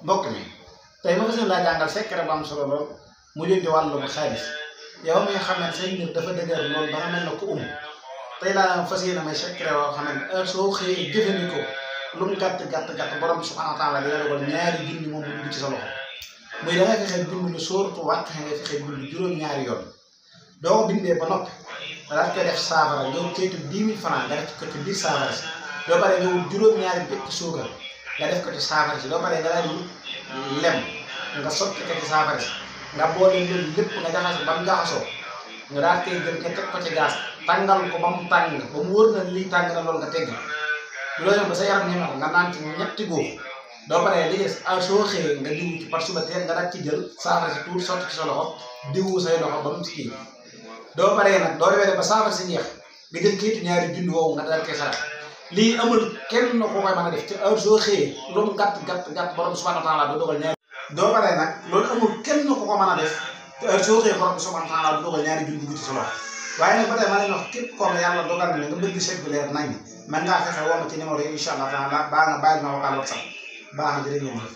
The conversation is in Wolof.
mbokk mi tey ma fas yéene laa jàngal secret bu am solo lool mu jëm ci wàllum xaalis yow mi nga xam ne say mbir dafa dëgër lool ba nga mel ne ku tey laa fas yéene may secret yoo xam ne heure soo xëyee jëfandikoo lu mu gàtt borom bi subhanahu wa taala dina dogal ñaari junni moom mu dugg ci sa loxo muy da ngay fexe bind lu sóoratu wàcc nga fexe bind juróom-ñaari yoon doo ko bindee ba noppi daal koy def saafara nga wut kayitu 10 000 francs nga def ko ci biir saafara si doo pare nga wut juróom-ñaari bekk suukar nga def ko ci saafara si doo pare nga daal di wut lem nga sotti ko ci saafara si nga boole loolu lépp nga jaxase ba mu jaxasoo nga daal koy jël nga teg ko ci gaz tàngal ko ba mu tàng ba mu wóor na lii tàng na loolu nga tegg loolu ba sa yaram ñeme ko nga naan ci ñetti góob doo paree li des soo xëyee nga diwu ci par suba teel nga daal ci jël saafara si tuur sotti ci sa loxo diwu say loxo ba mu si kii doo paree nag doo demee ba saafara si jeex nga jël kayitu ñaari junni woowu nga daal koy sarax lii amul kenn ko koy mën a def ci heure soo xëyee lu mu gàtt borom subhanahu wa taala du dogal ñaari doo paree nag loolu amul kenn ko ko mën a def te heure soo xëyee borom subhanahu wa taala du dogal ñaari junni dugg ci sa loxo waaye nag ba tey ma leen wax képp koo ne yàlla dogal na nga bëgg chèque bu leer nañ man ngaa fexe woo ma ci numéro yi incha allah taala baa nga bàyyi ma waxal WhatsApp baax na jërë ngeen jëf